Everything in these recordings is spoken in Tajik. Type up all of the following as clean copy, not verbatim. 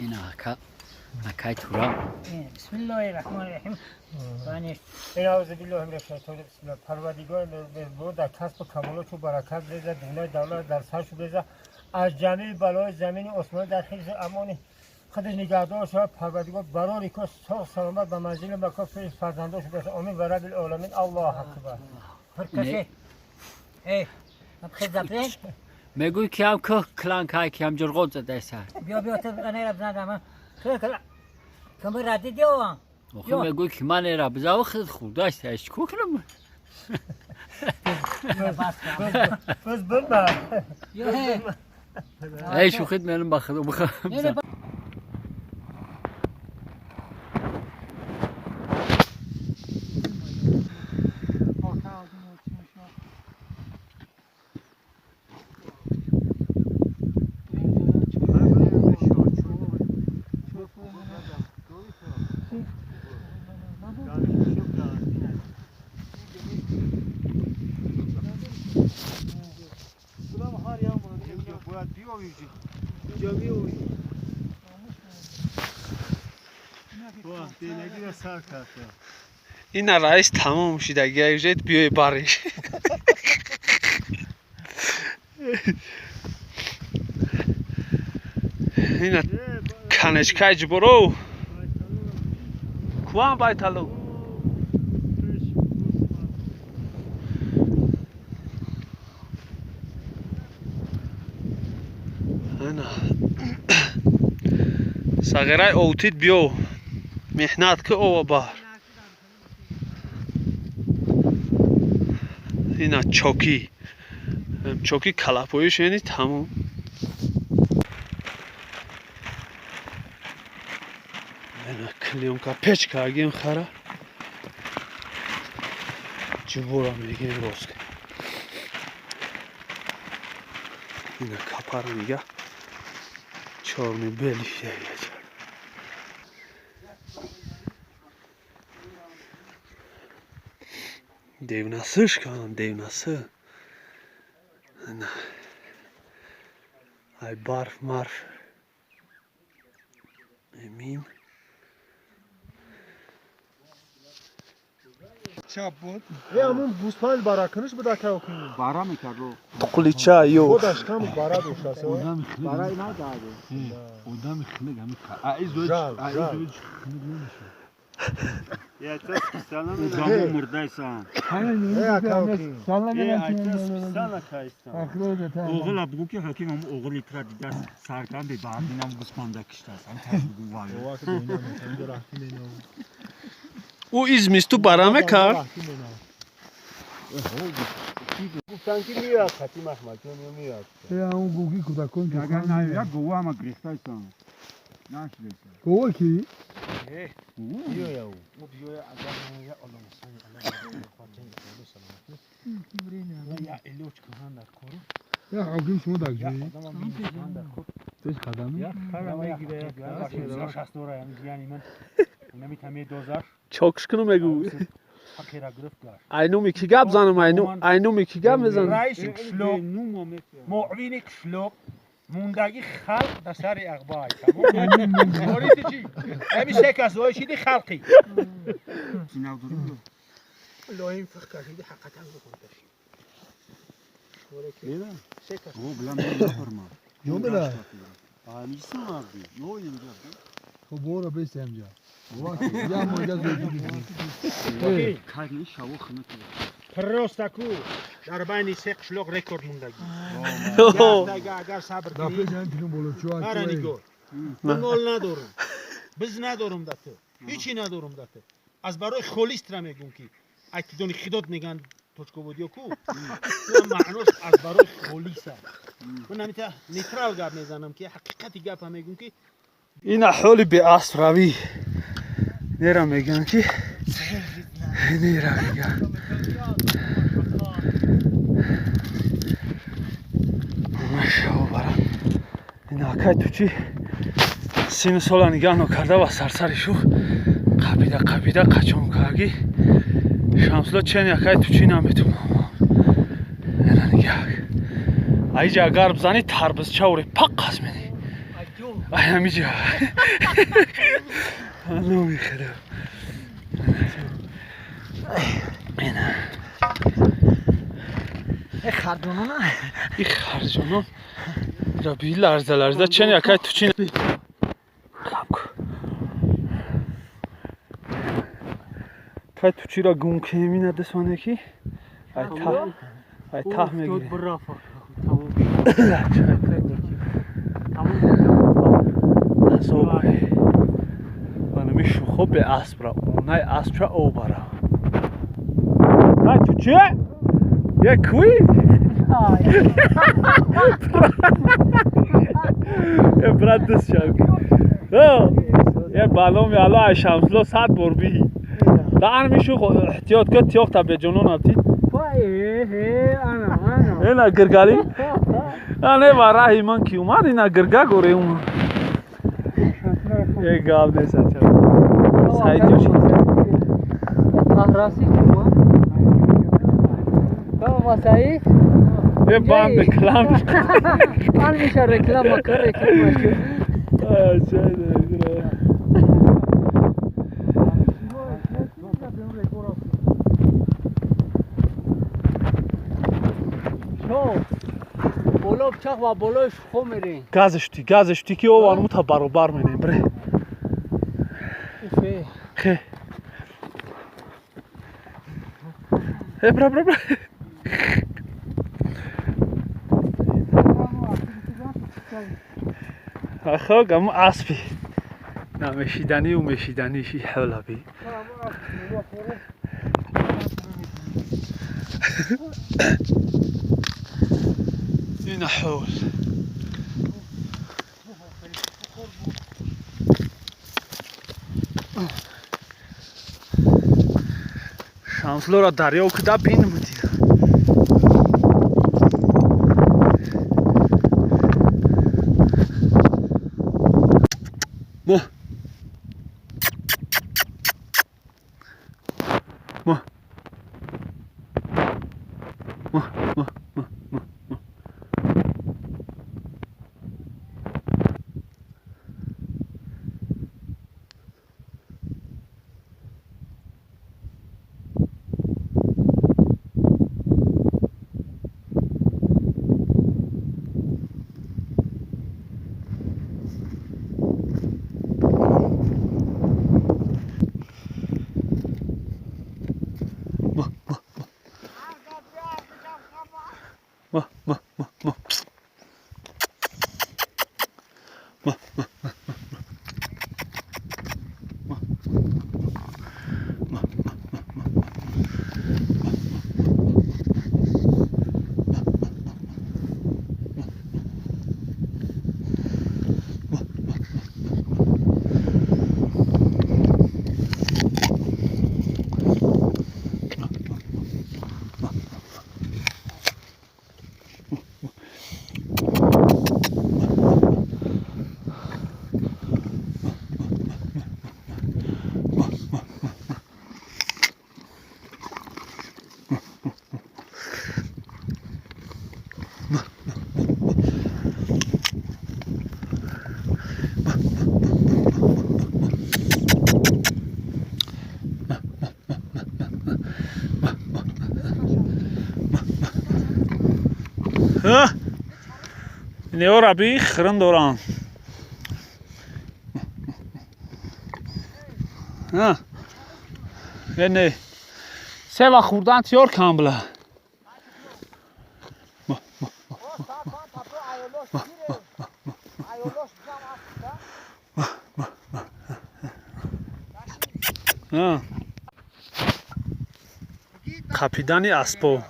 Ина ака, акай Тура. Бисмиллоҳи раҳмони раҳим. اعوذ بالله من الشیطان بسم الله. پروردگار مهربان در کسب و کمالات و برکت بریزد، دنیای دولت در سرش بریزد، از جمیع بلای زمین و آسمان در حفظ امان خودش نگهدار شود. پروردگار برای که ساغ سلامت به منزل مکان پیش فرزنداش برسد. آمین و رب العالمین. الله اکبر. Пуркаши. Эй, хизапрен. Мегӯй, ки ҳам кӯҳ кланкай, ки ҳам ҷурғот задайса. Биё, биё, ту анера бизан. Ту кама ради дио. Охи, мегӯй, ки ман эра бизав, худ хурдайса, чӣ кор кунам? Biz bilmem. Эй, шӯхит менам, ба худо бихам. باید بیاویجی. اینجا بیاویجی. دلگی سر کرده. Ина раис тамом шидаги, ужет биёй бариш. Ина канечкай ҷуборо куван байталу. Ина сағирай овтид, биё меҳнат ки, ова бар. Ина чокӣ, чокӣ калапоиш, яъни тамом. Ина клеёнка печ кардем, хара ҷубора мегем рост. Ина капара нига, чёрный белый. Девнасышкан, девнасы. Ина ай барф марф эмин. Чап буд. Е, ҳамун гӯспанд баракуниш буда кавкун. Бара мекард. Қулича ё. Худаш кам бара доштааст. Одами хинак. Бараи нададе. Одами хинак ҳами Жал, жал. аизои хинак намешавад. Я это специально Одаму мурдайсан. Е, кавкун. Е, это специально кайсан. Оғла бугу ки ҳаким ҳам оғли тра дидаст, сарган бе баъдинам гӯспанда киштааст. Ам тар бугу вай. Ӯ измисту бара мекард. Гуфтан ки меояд хатим Аҳмадҷон меояд. Он гуги кӯдакон. Агар наояд, гова ҳама гирифтайсан. Нашидайсан. Гова ки? Биёя ӯ. Ӯ биёя, агар наояд, Аллоҳ мустаъин, Аллоҳ я илоҷ кунан дар кору. Я ҳоким шумо дар Я ҷои? одамам мекунан дар кор. Пеш қадами? Я хара мегира, я шастора, яъни ман наметам дозар. Чокш кунум, мегӯ. Ҳақира гирифт гашт. Айнуми ки гап занам, айну айнуми ки гап мезанам. Раиси қишлоқ, муовини қишлоқ, мундаги халқ дар сари ағбай. Ворити чӣ? Ҳами се кас зои шиди халқи. Лоим фиқ кашиди, ҳақиқатан бихонташ. Се кас. О, билам нафарма. Ё била. Амисан абди. Ё инҷа. Хоб бора бестем ҷа. Я моҷа зоди. Кайни шаво хинак. Просто ку дар байни се қишлоқ рекорд мундагӣ. Агар сабр Дар кунӣ, пеш ҳам тилум боло чӯ. ара нигоҳ. Ман мол надорум. Биз надорум да ту. Ҳичи надорум да ту. Аз барои холистра мегӯм ки ай тидони хидот меган точководиё ку. Маънош аз барои холиса. Ман ҳамита нейтрал гап мезанам ки ҳақиқати гапа мегӯм ки. Ина ҳоли беасбравӣ нера мегӯянд ки нера мегӯянд. Машаобара, ина акай ту чӣ сину сола нигаҳ нокарда ва сарсари шух қабида қабида қачон карги Шамсуло чени акай ту чӣ наметунам. Ина нигаҳ, аиҷа агар бизанӣ, тарбизча уре пақ қас мени. Ай ҳамиҷа. Номи худо. Э харҷонона. И харҷонон. Раби ларза ларза чен якай ту чин. Кай ту чира гум кеми надесоне ки? Ай та. Ай таҳ мегири. Манами шухо бе аспра, унай аспча обара. Кай ту чи? Я куи? Я брат дес шав. Я балом я ала шамсло 100 бор би. Дар мишу эҳтиёт кун, тиёқ та беҷонон абтид. Ина гиргали. Ане ва раҳи ман ки умад, ина гирга горе умад. Е гап нест ача. Саид ҷоши. Таҳраси чума. Баба Саид. Е банд реклам. Ан миша реклама кар реклама шу. Ача. Боло пчах ва болои шухо мерем. Газашти, газашти ки овану та баробар менем, бре. Хе. Е, бра, бра, бра. Ахо, гам аспи. На мешиданию мешиданиши ҳолаби. Ина ҳол. Шамслора дарё куда бин мудина. Мо. Мо. Мо, мо, мо, мо, мо. Мо, мо, мо, мо. Мо, мо, мо, мо. Мо, мо, мо, мо, мо. Неора би хрн доран. Не. Сева хурдан тиёр кан била. Қапидани аспо.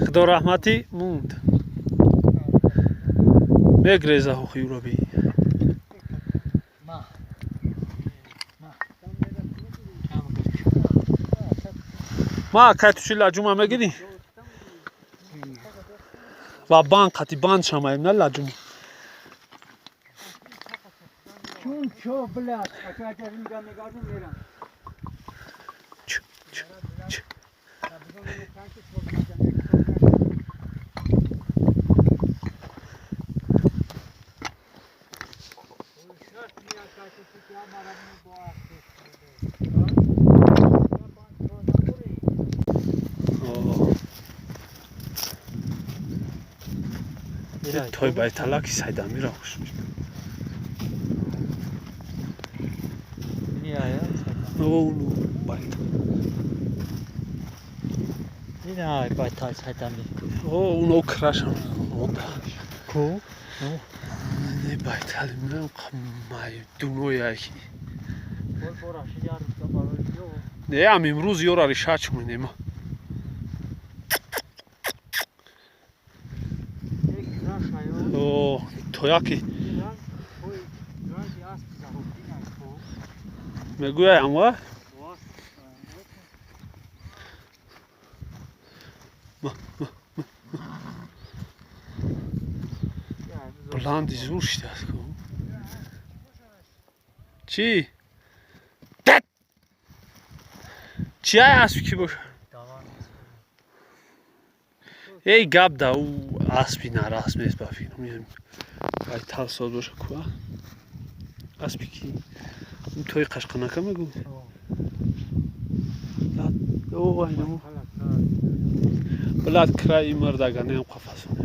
Худо раҳматӣ монд. Мегреза ҳухиюро би. Ма кай ту чи лаҷума мегирӣ? Ва банд қати банд шамаем на лаҷум. Чун чо блядь, а я мегардум мерам. Ч ч ч. Той байталаки сайдамира хуш. Байт. Ина байтал сайдами. О, уно крашам. Онда. Ку? Не байтал ман қмай дунояки. Не, ам имрӯз ёра решач менема. О, тояки. Мегӯяй амва? Баланди зур шидааст ку. Чӣ? Дад! Чи ай аспи ки боша? Эй гап да ӯ аспи нарасм нест ба фикрам. Байтал соз боша ку а? Аспи ки? Тои қашқанака мегӯ? О, айнамо. Блад краи мардаганеам қафасоне.